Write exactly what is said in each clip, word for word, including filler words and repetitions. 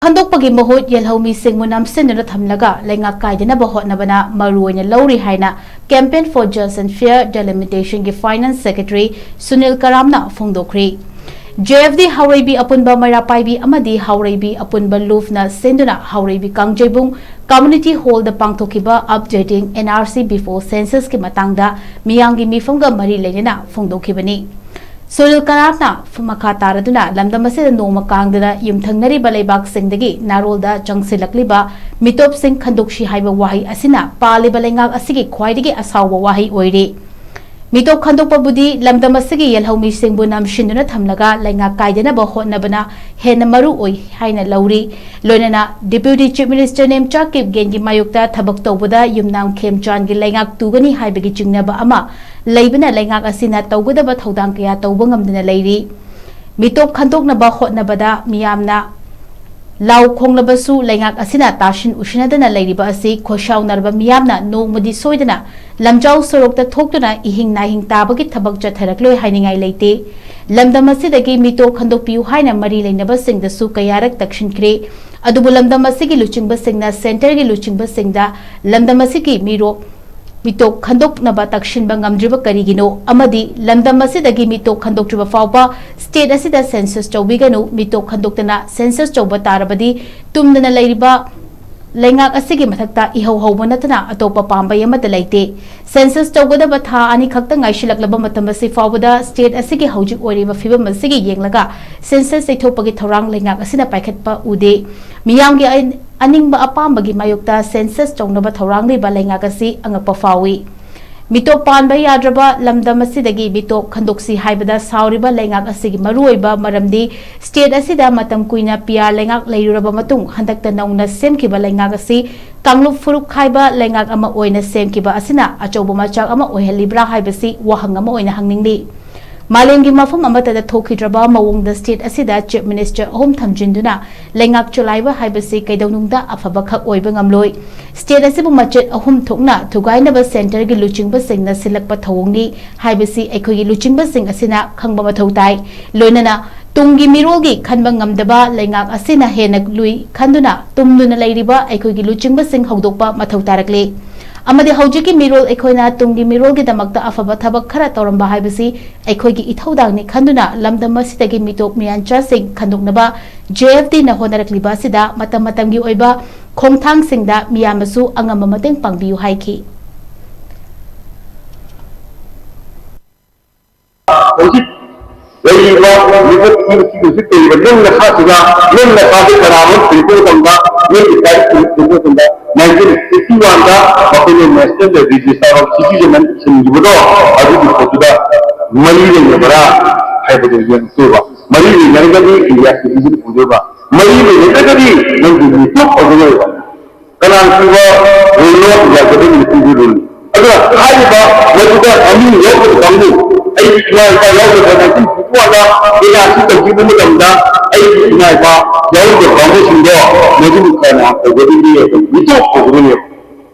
ꯈꯟꯗꯣꯛꯄꯒꯤ ꯃꯍꯨꯠ ꯌꯦꯜꯍꯧꯃꯤꯁꯤꯡꯕꯨ ꯅꯝꯁꯤꯟꯗꯨꯅ ꯊꯝꯂꯒ ꯂꯩꯉꯥꯛ ꯀꯥꯏꯗꯅꯕ ꯍꯣꯠꯅꯕꯅ ꯃꯔꯨ ꯑꯣꯏꯅ ꯂꯧꯔꯤ ꯍꯥꯏꯅ Campaign for Just and Fair Delimitation ꯒꯤ Finance Secretary Sunil ꯀꯔꯥꯝꯅ ꯐꯣꯡꯗꯣꯛꯈ꯭ꯔꯤ꯫ J F D ꯍꯥꯎꯔꯩꯕꯤ ꯑꯄꯨꯟꯕ ꯃꯩꯔꯥ ꯄꯥꯏꯕꯤ ꯑꯃꯗꯤ ꯍꯥꯎꯔꯩꯕꯤ ꯑꯄꯨꯟꯕ ꯂꯨꯞꯅ ꯁꯤꯟꯗꯨꯅ ꯍꯥꯎꯔꯩꯕꯤ ꯀꯥꯡꯖꯩꯕꯨꯡ Community Hall ꯗ ꯄꯥꯡꯊꯣꯛꯈꯤꯕ Updating N R C Before Census ꯀꯤ ꯃꯇꯥꯡꯗ ꯃꯤꯌꯥꯝꯒꯤ ꯃꯤꯐꯝꯒ ꯃꯔꯤ ꯂꯩꯅꯅ ꯐꯣꯡꯗꯣꯛꯈꯤꯕꯅꯤ꯫ ꯁꯨꯅꯤꯜ ꯀꯔꯥꯝꯅ ꯃꯈꯥ ꯇꯥꯔꯗꯨꯅ ꯂꯝꯗꯝ ꯑꯁꯤꯗ ꯅꯣꯡꯃ ꯀꯥꯡꯗꯅ ꯌꯨꯝꯊꯪꯅꯔꯤꯕ ꯂꯩꯕꯥꯛꯁꯤꯡꯗꯒꯤ ꯅꯥꯔꯣꯜꯗ ꯆꯪꯁꯤꯜꯂꯛꯂꯤꯕ ꯃꯤꯇꯣꯞꯁꯤꯡ ꯈꯟꯗꯣꯛꯁꯤ ꯍꯥꯏꯕ ꯋꯥꯍꯩ ꯑꯁꯤꯅ ꯄꯥꯜꯂꯤꯕ ꯂꯩꯉꯥꯛ ꯑꯁꯤꯒꯤ ꯈ꯭ꯋꯥꯏꯗꯒꯤ ꯑꯁꯥꯎꯕ ꯋꯥꯍꯩ ꯑꯣꯏꯔꯤ꯫ ꯃꯤꯇꯣꯞ ꯈꯟꯗꯣꯛꯄꯕꯨꯗꯤ ꯂꯝꯗꯝ ꯑꯁꯤꯒꯤ ꯌꯦꯜꯍꯧꯃꯤꯁꯤꯡꯕꯨ ꯅꯝꯁꯤꯟꯗꯨꯅ ꯊꯝꯂꯒ ꯂꯩꯉꯥꯛ ꯀꯥꯏꯗꯅꯕ ꯍꯣꯠꯅꯕꯅ ꯍꯦꯟꯅ ꯃꯔꯨ ꯑꯣꯏ ꯍꯥꯏꯅ ꯂꯧꯔꯤ꯫ ꯂꯣꯏꯅꯅ Deputy Chief Minister ꯅꯦꯝꯆꯥ ꯀꯤꯞꯒꯦꯟꯒꯤ ꯃꯥꯌꯣꯛꯇ ꯊꯕꯛ ꯇꯧꯕꯗ ꯌꯨꯝꯅꯥꯝ ꯈꯦꯝꯆꯥꯟꯒꯤ ꯂꯩꯉꯥꯛ ꯇꯨꯒꯅꯤ ꯍꯥꯏꯕꯒꯤ ꯆꯤꯡꯅꯕ ꯑꯃ ꯂꯩꯕꯅ ꯂꯩꯉꯥꯛ ꯑꯁꯤꯅ ꯇꯧꯒꯗꯕ ꯊꯧꯗꯥꯡ ꯀꯌꯥ ꯇꯧꯕ ꯉꯝꯗꯅ ꯂꯩꯔꯤ꯫ ꯃꯤꯇꯣꯞ ꯈꯟꯗꯣꯛꯅꯕ ꯍꯣꯠꯅꯕꯗ ꯃꯤꯌꯥꯝꯅ ꯂꯥꯎ ꯈꯣꯡꯂꯕꯁꯨ ꯂꯩꯉꯥꯛ ꯑꯁꯤꯅ ꯇꯥꯁꯤꯟ ꯎꯁꯤꯟꯅꯗꯅ ꯂꯩꯔꯤꯕ ꯑꯁꯤ ꯈꯣꯏꯁꯥꯎꯅꯔꯕ ꯃꯤꯌꯥꯝꯅ ꯅꯣꯡꯃꯗꯤ ꯁꯣꯏꯗꯅ ꯂꯝꯖꯥꯎ ꯁꯣꯔꯣꯛꯇ ꯊꯣꯛꯇꯨꯅ ꯏꯍꯤꯡ ꯅꯥꯍꯤꯡ ꯇꯥꯕꯒꯤ ꯊꯕꯛ ꯆꯠꯊꯔꯛꯂꯣꯏ ꯍꯥꯏꯅꯤꯡꯉꯥꯏ ꯂꯩꯇꯦ꯫ ꯂꯝꯗꯝ ꯑꯁꯤꯗꯒꯤ ꯃꯤꯇꯣꯞ ꯈꯟꯗꯣꯛꯄꯤꯌꯨ ꯍꯥꯏꯅ ꯃꯔꯤ ꯂꯩꯅꯕꯁꯤꯡꯗꯁꯨ ꯀꯌꯥꯔꯛ ꯇꯛꯁꯤꯟꯈ꯭ꯔꯦ꯫ ꯑꯗꯨꯕꯨ ꯂꯝꯗꯝ ꯑꯁꯤꯒꯤ ꯂꯨꯆꯤꯡꯕꯁꯤꯡꯅ centre ꯒꯤ ꯂꯨꯆꯤꯡꯕꯁꯤꯡꯗ ꯂꯝꯗꯝ ꯑꯁꯤꯒꯤ ꯃꯤꯔꯣꯛ ꯃꯤꯇꯣꯞ ꯈꯟꯗꯣꯛꯅꯕ ꯇꯛꯁꯤꯟꯕ ꯉꯝꯗ꯭ꯔꯤꯕ ꯀꯔꯤꯒꯤꯅꯣ? ꯑꯃꯗꯤ ꯂꯝꯗꯝ ꯑꯁꯤꯗꯒꯤ ꯃꯤꯇꯣꯞ ꯈꯟꯗꯣꯛꯇ꯭ꯔꯤꯕ ꯐꯥꯎꯕ state ꯑꯁꯤꯗ census ꯇꯧꯕꯤꯒꯅꯨ, ꯃꯤꯇꯣꯞ ꯈꯟꯗꯣꯛꯇꯅ census ꯇꯧꯕ ꯇꯥꯔꯕꯗꯤ ꯇꯨꯝꯗꯅ ꯂꯩꯔꯤꯕ ꯂꯩꯉꯥꯛ ꯑꯁꯤꯒꯤ ꯃꯊꯛꯇ ꯏꯍꯧ ꯍꯧꯕ ꯅꯠꯇꯅ ꯑꯇꯣꯞꯄ ꯄꯥꯝꯕꯩ ꯑꯃꯠꯇ ꯂꯩꯇꯦ꯫ Census ꯇꯧꯒꯗꯕ ꯊꯥ ꯑꯅꯤ ꯈꯛꯇ ꯉꯥꯏꯁꯤꯜꯂꯛꯂꯕ ꯃꯇꯝ ꯑꯁꯤ ꯐꯥꯎꯕꯗ state ꯑꯁꯤꯒꯤ ꯍꯧꯖꯤꯛ ꯑꯣꯏꯔꯤꯕ ꯐꯤꯕꯝ ꯑꯁꯤꯒꯤ ꯌꯦꯡꯂꯒ census ꯌꯩꯊꯣꯛꯄꯒꯤ ꯊꯧꯔꯥꯡ ꯂꯩꯉꯥꯛ ꯑꯁꯤꯅ ꯄꯥꯏꯈꯠꯄ ꯎꯗꯦ꯫ ꯃꯤꯌꯥꯝꯒꯤ ꯑ-, ꯑꯅꯤꯡꯕ ꯑꯄꯥꯝꯕꯒꯤ ꯃꯥꯌꯣꯛꯇ census ꯇꯧꯅꯕ ꯊꯧꯔꯥꯡꯂꯤꯕ ꯂꯩꯉꯥꯛ ꯑꯁꯤ ꯑꯉꯛꯄ ꯐꯥꯎꯏ꯫ ꯃꯤꯇꯣꯞ ꯄꯥꯟꯕ ꯌꯥꯗ꯭ꯔꯕ ꯂꯝꯗꯝ ꯑꯁꯤꯗꯒꯤ ꯃꯤꯇꯣꯞ ꯈꯟꯗꯣꯛꯁꯤ ꯍꯥꯏꯕꯗ ꯁꯥꯎꯔꯤꯕ ꯂꯩꯉꯥꯛ ꯑꯁꯤꯒꯤ ꯃꯔꯨꯑꯣꯏꯕ ꯃꯔꯝꯗꯤ state ꯑꯁꯤꯗ ꯃꯇꯝ ꯀꯨꯏꯅ P R ꯂꯩꯉꯥꯛ ꯂꯩꯔꯨꯔꯕ ꯃꯇꯨꯡ ꯍꯟꯗꯛꯇ ꯅꯧꯅ ꯁꯦꯝꯈꯤꯕ ꯂꯩꯉꯥꯛ ꯑꯁꯤ ꯀꯥꯡꯂꯨꯞ ꯐꯨꯔꯨꯞ ꯈꯥꯏꯕ ꯂꯩꯉꯥꯛ ꯑꯃ ꯑꯣꯏꯅ ꯁꯦꯝꯈꯤꯕ ꯑꯁꯤꯅ ꯑꯆꯧꯕ ꯃꯆꯥꯛ ꯑꯃ ꯑꯣꯏꯍꯜꯂꯤꯕ꯭ꯔꯥ ꯍꯥꯏꯕꯁꯤ ꯋꯥꯍꯪ ꯑꯃ ꯑꯣꯏꯅ ꯍꯪꯅꯤꯡꯂꯤ꯫ ꯃꯥꯂꯦꯝꯒꯤ ꯃꯐꯝ ꯑꯃꯠꯇꯗ ꯊꯣꯛꯈꯤꯗ꯭ꯔꯕ ꯃꯑꯣꯡꯗ state ꯑꯁꯤꯗ Chief Minister ꯑꯍꯨꯝ ꯊꯝꯖꯤꯟꯗꯨꯅ ꯂꯩꯉꯥꯛ ꯆꯂꯥꯏꯕ ꯍꯥꯏꯕꯁꯤ ꯀꯩꯗꯧꯅꯨꯡꯗ ꯑꯐꯕ ꯈꯛ ꯑꯣꯏꯕ ꯉꯝꯂꯣꯏ꯫ State ꯑꯁꯤꯕꯨ ꯃꯆꯦꯠ ꯑꯍꯨꯝ ꯊꯣꯛꯅ ꯊꯨꯒꯥꯏꯅꯕ centre ꯒꯤ ꯂꯨꯆꯤꯡꯕꯁꯤꯡꯅ ꯁꯤꯜꯂꯛꯄ ꯊꯧꯑꯣꯡꯅꯤ ꯍꯥꯏꯕꯁꯤ ꯑꯩꯈꯣꯏꯒꯤ ꯂꯨꯆꯤꯡꯕꯁꯤꯡ ꯑꯁꯤꯅ ꯈꯪꯕ ꯃꯊꯧ ꯇꯥꯏ꯫ ꯂꯣꯏꯅꯅ ꯇꯨꯡꯒꯤ ꯃꯤꯔꯣꯜꯒꯤ ꯈꯟꯕ ꯉꯝꯗꯕ ꯂꯩꯉꯥꯛ ꯑꯁꯤꯅ ꯍꯦꯟꯅ ꯂꯨꯏ ꯈꯟꯗꯨꯅ ꯇꯨꯝꯗꯨꯅ ꯂꯩꯔꯤꯕ ꯑꯩꯈꯣꯏꯒꯤ ꯂꯨꯆꯤꯡꯕꯁꯤꯡ ꯍꯧꯗꯣꯛꯄ ꯃꯊꯧ ꯇꯥꯔꯛꯂꯤ꯫ ꯑꯃꯗꯤ ꯍꯧꯖꯤꯛꯀꯤ ꯃꯤꯔꯣꯜ ꯑꯩꯈꯣꯏꯅ ꯇꯨꯡꯒꯤ ꯃꯤꯔꯣꯜꯒꯤꯗꯃꯛꯇ ꯑꯐꯕ ꯊꯕꯛ ꯈꯔ ꯇꯧꯔꯝꯕ ꯍꯥꯏꯕꯁꯤ ꯑꯩꯈꯣꯏꯒꯤ ꯏꯊꯧꯗꯥꯡꯅꯤ ꯈꯟꯗꯨꯅ ꯂꯝꯗꯝ ꯑꯁꯤꯗꯒꯤ ꯃꯤꯇꯣꯞ ꯃꯤꯌꯥꯟꯆꯥꯁꯤꯡ ꯈꯟꯗꯣꯛꯅꯕ ꯖꯦ ꯑꯦꯐ ꯇꯤꯅ ꯍꯣꯠꯅꯔꯛꯂꯤꯕ ꯑꯁꯤꯗ ꯃꯇꯝ ꯃꯇꯝꯒꯤ ꯑꯣꯏꯕ ꯈꯣꯡꯊꯥꯡꯁꯤꯡꯗ ꯃꯤꯌꯥꯝꯅꯁꯨ ꯑꯉꯝꯕ ꯃꯇꯦꯡ ꯄꯥꯡꯕꯤꯌꯨ ꯍꯥꯏꯈꯤ꯫ ꯍꯧꯖꯤꯛ ꯂꯩꯔꯤꯕ ꯃꯤꯀꯨꯞꯁꯤꯡ ꯑꯁꯤ ꯍꯧꯖꯤꯛ ꯂꯩꯔꯤꯕ ꯅꯪ ꯅꯁꯥꯁꯤꯗ, ꯅꯪ ꯅꯁꯥꯁꯦ ꯀꯅꯥꯅꯣ ꯊꯤꯔꯛꯄ ꯃꯇꯝꯗ, ꯅꯪꯒꯤ ꯇꯥꯔꯤꯛ ꯊꯤꯔꯛꯄ ꯃꯇꯝꯗ, nineteen fifty one ꯗ ꯃꯈꯣꯏꯅ National Register of Citizen ꯁꯤꯟꯈꯤꯕꯗꯣ, ꯑꯗꯨꯒꯤ ꯄꯣꯠꯇꯨꯗ ꯃꯔꯤ ꯂꯩꯅꯕ꯭ꯔꯥ ꯍꯥꯏꯕꯗꯨ ꯌꯦꯡꯉꯛꯇꯣꯏꯕ꯫ ꯃꯔꯤ ꯂꯩꯅꯔꯒꯗꯤ India citizen ꯑꯣꯏꯗꯣꯏꯕ, ꯃꯔꯤ ꯂꯩꯅꯗ꯭ꯔꯒꯗꯤ ꯅꯪꯒꯤ ꯃꯤꯇꯣꯞ ꯑꯣꯏꯗꯣꯏꯕ꯫ ꯀꯅꯥꯒꯨꯝꯕ ꯔꯨꯜꯅꯣ ꯌꯥꯖꯗꯕ ꯅꯨꯄꯤꯒꯤ ꯔꯨꯜ꯫ ꯑꯗꯨꯅ ꯍꯥꯏꯔꯤꯕ ꯃꯗꯨꯗ ꯃꯃꯤꯡ ꯌꯥꯎꯗꯕ ꯀꯥꯡꯕꯨ, ꯑꯩꯒꯤ ꯏꯃꯥ ꯏꯄꯥ ꯌꯥꯎꯗꯕ nineteen fifty one ꯗ ꯀꯩꯅꯥꯁꯤ ꯇꯧꯈꯤꯕ ꯃꯇꯝꯗ ꯑꯩꯒꯤ ꯏꯃꯥ ꯏꯄꯥ ꯌꯥꯎꯗꯕ ꯀꯥꯡꯕꯨꯁꯤꯡꯗꯣ ꯃꯗꯨꯕꯨ ꯀꯅꯥ ꯀꯧꯒꯗꯒꯦ? ꯃꯤꯇꯣꯞ ꯀꯧꯒꯗꯣꯏꯅꯦꯕ꯫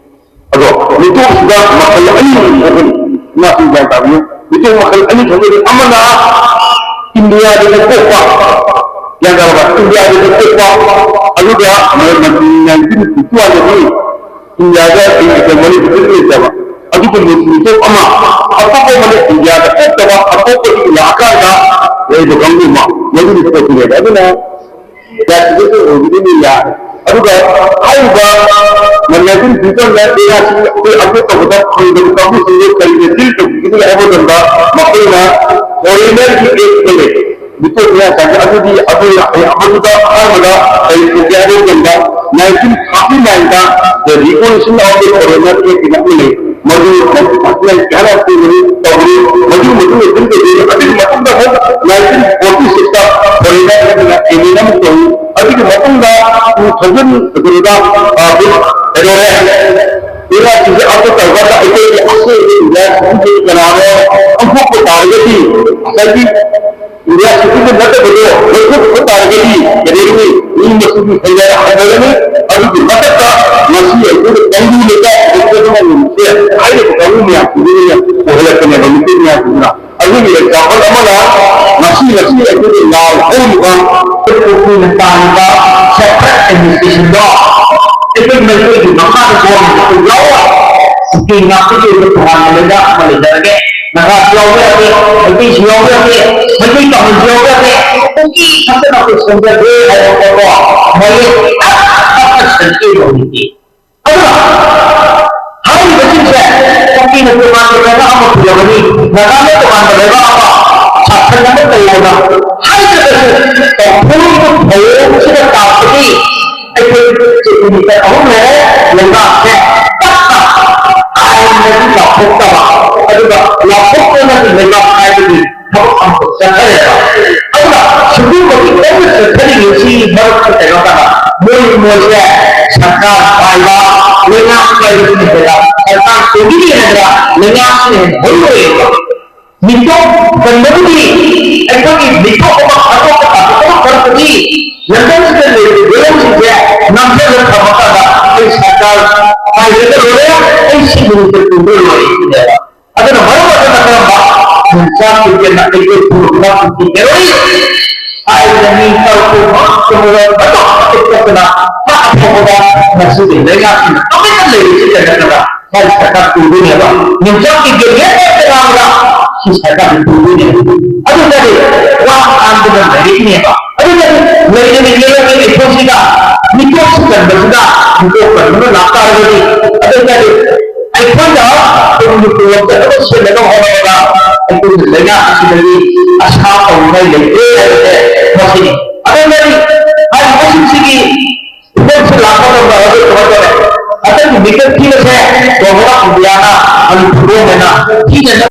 ꯑꯗꯣ ꯃꯤꯇꯣꯞꯁꯤꯗ ꯃꯈꯜ ꯑꯅꯤ ꯊꯣꯛꯀꯅꯤ꯫ ꯏꯃꯥꯁꯤꯡ ꯒ꯭ꯌꯥꯟ ꯇꯥꯕꯤꯌꯨ꯫ ꯃꯤꯇꯣꯞ ꯃꯈꯜ ꯑꯅꯤ ꯊꯣꯛꯀꯅꯤ꯫ ꯑꯃꯅ ꯏꯟꯗꯤꯌꯥꯗꯒꯤ ꯄꯣꯛꯄ, ꯒ꯭ꯌꯥꯟ ꯇꯥꯔꯕ? ꯏꯟꯗꯤꯌꯥꯗꯒꯤ ꯄꯣꯛꯄ, ꯑꯗꯨꯒ nineteen fifty one ꯗꯒꯤ ꯏꯟꯗꯤꯌꯥꯗ ꯃꯅꯤꯄꯨꯔꯗ ꯂꯩꯇꯕ ꯑꯗꯨꯒꯨꯝꯕ ꯃꯤꯇꯣꯞ ꯑꯃ, ꯑꯇꯣꯞꯄ ꯑꯃꯅ ꯏꯟꯗꯤꯌꯥꯗ ꯄꯣꯛꯇꯕ ꯑꯇꯣꯞꯄꯗꯒꯤ ꯂꯥꯛꯑꯀꯥꯟꯗ ꯂꯩꯕ ꯀꯥꯡꯕꯨ ꯑꯃ, ꯃꯗꯨꯒꯤ ꯄꯣꯠꯇꯨꯅꯦꯕ꯫ ꯑꯗꯨꯅ ꯌꯥꯁꯤꯗꯁꯨ ꯑꯣꯏꯕꯗꯤ ꯌꯥꯔꯦ꯫ ꯑꯗꯨꯒ ꯍꯥꯏꯔꯤꯕ ꯃꯅꯤꯄꯨꯔ ꯐ꯭ꯌꯨꯆꯔꯗ ꯑꯩꯈꯣꯏ ꯑꯞꯗꯦꯠ ꯇꯧꯕꯗ ꯐꯪꯗꯕ ꯀꯥꯡꯕꯨꯁꯤꯡꯗꯨ ꯀꯔꯤꯅ ꯗꯤꯜ ꯇꯧꯕꯤꯒꯅꯤ ꯍꯥꯏꯕ ꯃꯇꯝꯗ ꯃꯈꯣꯏꯅ ꯐꯣꯔꯦꯅꯔꯒꯤ ꯑꯦꯛꯇ ꯂꯩ꯫ ꯃꯤꯇꯣꯞ ꯃꯌꯥꯝ ꯆꯪꯉꯦ꯫ ꯑꯗꯨꯗꯤ ꯑꯩꯈꯣꯏꯅ ꯑꯩ ꯑꯃꯗꯨꯗ ꯑꯍꯥꯟꯕꯗ ꯀꯔꯤ ꯄꯨꯒꯦ ꯍꯥꯏꯕ ꯃꯇꯝꯗ nineteen thirty nine the The Regulation of the Foreigner Act ꯍꯥꯏꯅ ꯑꯃ ꯂꯩ꯫ ꯃꯗꯨ nineteen thirty nine ꯀꯌꯥꯔꯛ ꯇꯧꯕꯅꯤ, ꯇꯧꯕꯅꯤ꯫ ꯃꯗꯨꯒꯤ ꯃꯇꯨꯡꯗ ꯑꯗꯨꯝ ꯇꯧꯗꯣꯏꯅꯤ꯫ ꯑꯗꯨꯒꯤ ꯃꯇꯨꯡꯗ ꯑꯃꯨꯛ nineteen forty six ꯇ Foreigner Act ꯍꯥꯏꯅ amendment ꯑꯃ ꯇꯧꯏ꯫ ꯑꯗꯨꯒꯤ ꯃꯇꯨꯡꯗ two thousand ꯀꯩꯅꯣꯗ, ꯑ, ꯀꯩꯗꯧꯔꯦ? ꯂꯩꯕꯥꯛꯁꯤꯡꯁꯦ ꯑꯞꯗꯦꯠ ꯇꯧꯔꯀꯥꯟꯗ ꯑꯩꯈꯣꯏꯒꯤ ꯑꯁꯦꯡꯕ ꯏꯟꯗꯤꯌꯥ ꯁꯤꯇꯤꯖꯦꯟ ꯀꯅꯥꯅꯣ ꯈꯪꯗꯣꯛꯄ ꯇꯥꯔꯒꯗꯤ ꯉꯁꯥꯏꯒꯤ ꯏꯟꯗꯤꯌꯥ ꯁꯤꯇꯤꯖꯦꯟ ꯅꯠꯇꯕꯗꯣ ꯂꯧꯊꯣꯛꯈꯤꯕ ꯇꯥꯔꯒꯗꯤ ꯀꯩꯗꯧꯒꯅꯤ? ꯃꯤ ꯃꯁꯤꯡꯒꯤ ꯁꯪꯈ꯭ꯌꯥꯗ ꯍꯟꯊꯒꯅꯤ꯫ ꯑꯗꯨꯒꯤ ꯃꯊꯛꯇ ꯉꯁꯤ ꯑꯩꯈꯣꯏꯅ ꯇꯪꯗꯨ ꯂꯩꯇꯥ ꯄꯨꯊꯣꯛꯄ ꯉꯝꯃꯤꯕꯁꯦ ꯍꯥꯏꯔꯤꯕ ꯀꯥꯡꯕꯨ ꯃꯌꯥꯝꯁꯤꯡꯗꯨꯅ ꯑꯣꯏꯍꯜꯂꯛꯄꯅꯦꯕ, ꯃꯤꯇꯩ ꯃꯌꯥꯝꯁꯤꯡꯗꯨꯅ꯫ ꯑꯗꯨꯒꯤ ꯑꯦꯛꯖꯥꯝꯄꯜ ꯑꯃꯅ ꯉꯁꯥꯏ ꯁꯤ ꯉꯁꯤ ꯑꯩꯈꯣꯏꯒꯤ ꯂꯥꯎ ꯍꯧꯔꯤꯕ, ꯑꯩꯈꯣꯏ ꯀꯨꯀꯤꯅ ꯇꯥꯔꯤꯕ separate administrationꯗꯣ ꯑꯩꯈꯣꯏ ꯃꯩꯇꯩꯒꯤ ꯃꯈꯥꯗ ꯄꯣꯟꯅ ꯑꯩꯈꯣꯏ ꯌꯥꯎꯔꯣꯏ꯫ ꯀꯨꯀꯤ ꯉꯥꯛꯇꯒꯤ ꯑꯣꯏꯕ ꯇꯣꯉꯥꯟꯕ ꯂꯩꯕꯥꯛ ꯑꯃ ꯂꯩꯖꯔꯒꯦ꯫ ꯅꯥꯒꯥꯁꯨ ꯌꯥꯎꯕ ꯌꯥꯗꯦ, ꯃꯩꯇꯩꯁꯨ ꯌꯥꯎꯕ ꯌꯥꯗꯦ, ꯃꯩꯇꯩ ꯄꯥꯉꯜꯁꯨ ꯌꯥꯎꯕ ꯌꯥꯗꯦ꯫ ꯀꯨꯀꯤ ꯈꯛꯇꯅ ꯑꯩꯈꯣꯏ ꯁꯦꯝꯖꯒꯦ ꯍꯥꯏꯕ ꯄꯣꯠꯇꯣ ꯃꯌꯦꯛ ꯇꯞꯅ ꯇꯞꯅ ꯁꯟꯗꯣꯛꯑꯦꯕ ꯍꯧꯖꯤꯛꯇꯤ꯫ ꯑꯗꯨꯅ ꯍꯥꯏꯔꯤꯕꯁꯤꯡꯁꯦ ꯀꯨꯀꯤꯅ ꯇꯣꯉꯥꯟꯕ ꯂꯩꯕꯥꯛ ꯑꯃ ꯄꯨꯔꯕꯅꯤ, ꯅꯥꯒꯥꯅ ꯇꯣꯉꯥꯟꯕ ꯂꯩꯕꯥꯛ ꯑꯃ, ꯁꯥꯁꯟ ꯑꯃ ꯇꯧꯔꯕ ꯍꯥꯏꯗ꯭ꯔꯒꯁꯨ, ꯇꯧꯊꯣꯛꯂꯤꯕ ꯊꯧꯑꯣꯡꯁꯤꯗ ꯇꯥꯛꯄꯗꯤ ꯑꯩꯈꯣꯏ ꯆꯍꯤ ꯑꯍꯨꯝ ꯂꯩꯔꯦ, ꯂꯩꯕꯥꯛꯁꯦ ꯇꯞꯅ ꯑꯥꯏꯟꯗꯒꯤ ꯂꯥꯞꯊꯣꯛꯇꯕ, ꯑꯗꯨꯒ ꯂꯥꯞꯊꯣꯛꯇꯅ ꯂꯩꯕꯥꯛ ꯍꯥꯏꯕꯗꯤ ꯊꯕꯛ ꯑꯃꯈꯛ ꯆꯠꯊꯔꯦꯕ꯫ ꯑꯗꯨꯅ ꯁꯤꯒꯨꯝꯕꯒꯤ ꯀꯟꯅ ꯆꯠꯊꯔꯤꯕꯁꯤ ꯃꯔꯛꯇ ꯀꯩꯅꯣ ꯇꯧꯕ, ꯃꯣꯏ ꯃꯣꯏꯁꯦ ꯁꯔꯀꯥꯔ ꯄꯥꯏꯕ, ꯂꯩꯉꯥꯛ ꯄꯥꯏꯕꯁꯤꯅ ꯍꯦꯟꯅ ꯁꯔꯀꯥꯔ ꯇꯧꯕꯤꯔꯤ ꯍꯥꯏꯗꯅ ꯂꯩꯉꯥꯛꯁꯤꯅ ꯍꯦꯟꯅ ꯃꯔꯨ ꯑꯣꯏꯌꯦꯕ꯫ ꯃꯤꯇꯣꯞ ꯀꯟꯕꯕꯨꯗꯤ ꯑꯩꯈꯣꯏꯒꯤ ꯃꯤꯇꯣꯞ ꯑꯃ ꯑꯇꯣꯞꯄ ꯇꯥꯟꯊꯣꯛꯄ ꯈꯔꯨꯛꯄꯗꯤ ꯂꯟꯗꯟꯁꯤꯗ ꯂꯩꯔꯤꯕ ꯒꯣꯂꯝꯁꯤꯡꯁꯦ ꯅꯝꯁꯤꯜꯂ ꯊꯝꯃꯀꯥꯟꯗ ꯑꯩ ꯁꯔꯀꯥꯔ ꯄꯥꯏꯔꯒ ꯂꯣꯏꯔꯦ, ꯑꯩ ꯁꯤ ꯃꯤꯅꯤꯁꯇ ꯄꯨꯕ ꯂꯣꯏꯔꯦ ꯁꯤꯅꯦꯕ꯫ ꯑꯗꯨꯅ ꯃꯔꯝ ꯑꯗꯨꯅ ꯀꯔꯝꯕ ꯌꯣꯡꯆꯥꯛ ꯇꯤꯀꯦꯠꯅ ꯑꯩꯈꯣꯏ ꯄꯨꯔꯛꯄ ꯇꯤꯀꯦꯠ ꯑꯣꯏ? ꯍꯥꯏꯔꯤꯕ ꯃꯤ ꯇꯔꯨꯛ ꯄꯨꯝꯕ ꯆꯨꯝꯕ ꯃꯇꯝ ꯆꯠꯇꯅ ꯂꯥꯛꯊꯣꯛꯄꯗ ꯉꯁꯤꯒꯤ ꯂꯩꯉꯥꯛꯁꯤꯅ ꯇꯨꯃꯤꯟꯅ ꯂꯩꯔꯤꯁꯤ ꯀꯩꯅꯣꯗ ꯃꯥꯒꯤ ꯁꯔꯀꯥꯔ ꯄꯨꯗꯣꯏꯅꯦꯕ꯫ ꯌꯣꯡꯆꯥꯛ ꯇꯤꯀꯦꯠ ꯂꯦꯞꯄ ꯀꯅꯥꯒ ꯁꯤ ꯁꯔꯀꯥꯔꯅ ꯄꯨꯗꯣꯏꯅꯦꯕ꯫ ꯑꯗꯨ ꯅꯠꯇꯗꯤ ꯋꯥ ꯉꯥꯡꯗꯅ ꯂꯩꯔꯤꯅꯦꯕ꯫ ꯑꯗꯨ ꯅꯠꯇꯗꯤ ꯂꯩꯔꯤꯕ ꯌꯦꯡꯉꯒ ꯑꯩꯈꯣꯏꯁꯤꯗ ꯃꯤꯇꯣꯞ ꯁꯨꯒꯟꯕꯁꯤꯗ ꯃꯤꯇꯣꯞ ꯀꯟꯕꯅ ꯂꯥꯛꯇꯥꯔꯒꯗꯤ ꯑꯗꯨ ꯅꯠꯇꯗꯤ ꯑꯩꯈꯣꯏꯅ ꯇꯨꯡꯒꯤ ꯇꯨꯡꯂꯣꯝꯗ ꯂꯣꯏ ꯁꯤꯜꯂꯒ ꯍꯣꯠꯅꯕꯗ ꯑꯩꯈꯣꯏꯒꯤ ꯂꯩꯉꯥꯛ ꯑꯁꯤꯗꯒꯤ ꯑꯁꯥ ꯇꯧꯅꯤꯡꯉꯥꯏ ꯂꯩꯇꯦ ꯍꯥꯏꯕꯁꯦ ꯃꯁꯤꯅꯤ꯫ ꯑꯗꯨꯅ ꯍꯥꯏꯔꯤꯕꯁꯤꯡꯁꯤꯒꯤ ꯐꯤꯕꯝꯁꯤ ꯂꯥꯛꯄ ꯃꯇꯝꯗ ꯍꯧꯖꯤꯛ ꯀꯃꯥꯏꯅ ꯇꯧꯔꯦ? ꯍꯟꯗꯛꯀꯤ ꯃꯤꯀꯞ ꯊꯤꯕꯁꯦ ꯒꯣꯕꯔꯃꯦꯟ ꯑꯣꯐ ꯏꯟꯗꯤꯌꯥꯅ ꯃꯅꯤꯄꯨꯔ ꯒꯣꯕꯔꯃꯦꯟꯅ ꯊꯤꯅ